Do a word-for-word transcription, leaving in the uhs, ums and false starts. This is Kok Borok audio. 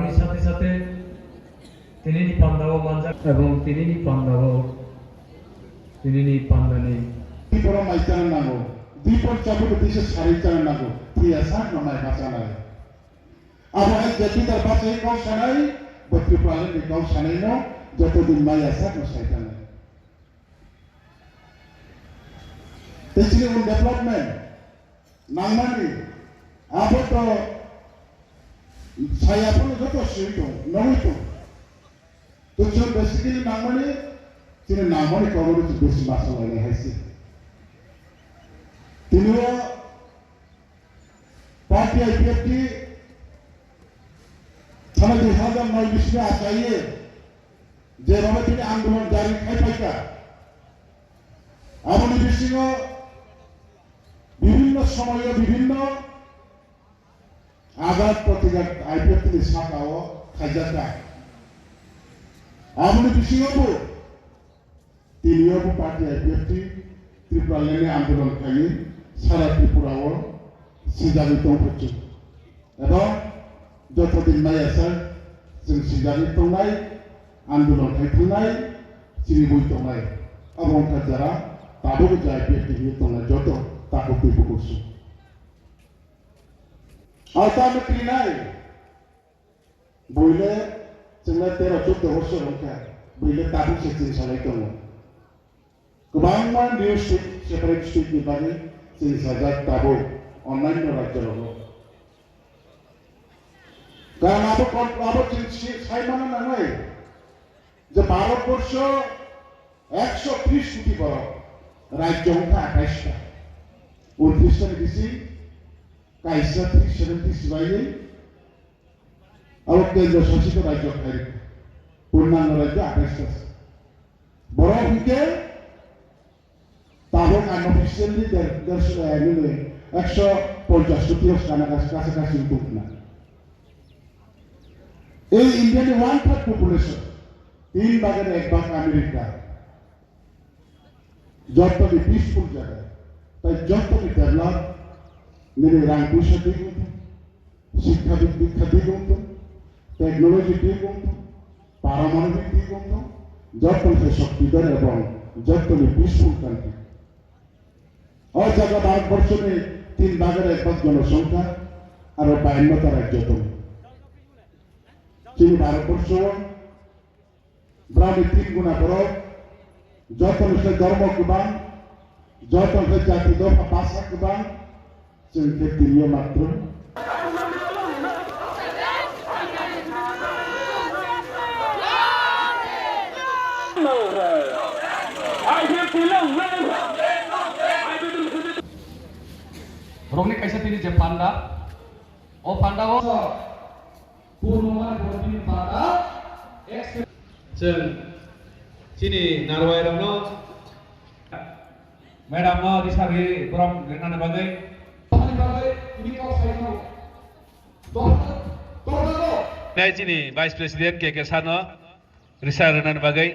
Sate sate tinini pandao manjak ebong tinini pandao tinini pandani. Diporo mai chana nango. Dipor chabu tisa sari chana nango. Tiya sak no mai bachanai. Abo hai je bidar bachai kau sanai, bo Tripura ni kau sanai no, joto din mai asak no sai tanai. Tei chini un development nangmani, abo to saya phano joto sui tong, nogwi tong. To chwng basically nangmani, chini nangmani kogono chwng besi masa lainai hai se. Tini o party I P F T thana dui hajar noi bisingo achaiye, je bhabe tini andolon jari khai phaikha, aboni bisingo bibhinno somoyo bibhinno Azad Patrika I P F T ni saka o khaijakha. Aboni bisingo bo tini o bo party I P F T Tripura lengni andolon khaiwi sara Tripura o sijagwi tongphuru. Eba joto din maya sa chwng sijagwi tongnai, andolon khai thangnai, chini bui tongnai. Abo wngkha jara tabuk je I P F T hinwi tongnai joto takhuk twi bukhuk su. Auta no trinai. Buile chwngla tero chuddo bosor wngkha. Buile tabuk se chini salai tongo. Kwbangma new state, separate state ni bagwi chini sajak tabuk onnanno rajyo rogo. Karon abo kon-, abo chini si-, sai mana nangnai. Je Bharat borsho ekso tris koti borok, rajyo wngkha athais ta. Untris ta ni bising kaisa three seventy sibai abo kendro sasito rajyo khai rikha. Purnango rajyo athais ta. Borok hwnkhe tabuk unofficially der-, der-, eh, nini ekso ponchas koti o kana kas-, kasa kasi wngtong khna. Ei India ni one third population, tin bhagor ek bhag America, joto ni peaceful jaga, tai joto ni develop, nini rang puisa di wngtong. Sikha di-, dikha di wngtong, technology di wngtong, paramanobik di wngtong, joto se shokti dor ebong joto ni peaceful country. O jaga Bharat borsho ni tin bhagor ek bhag jonosongkha, aro bayanno ta rajyo tongo. Chini Bharat borsho o Brahmni tin guna borok, joto ni se dhormo kwbang, joto ni se jati dopha bhasha kwbang, chwng khe tiniyo matro. Rokni kaisa tini je panda, o panda o. Purno mane bo bini pata ex-, chwng chini narwai rokno, madam no risari borom rinani bagwi. Ani bagwi bini kok sai no. Tor-, tor-, tor-, tor-. Nai chini Vice President K K Sano risari rinani bagwi.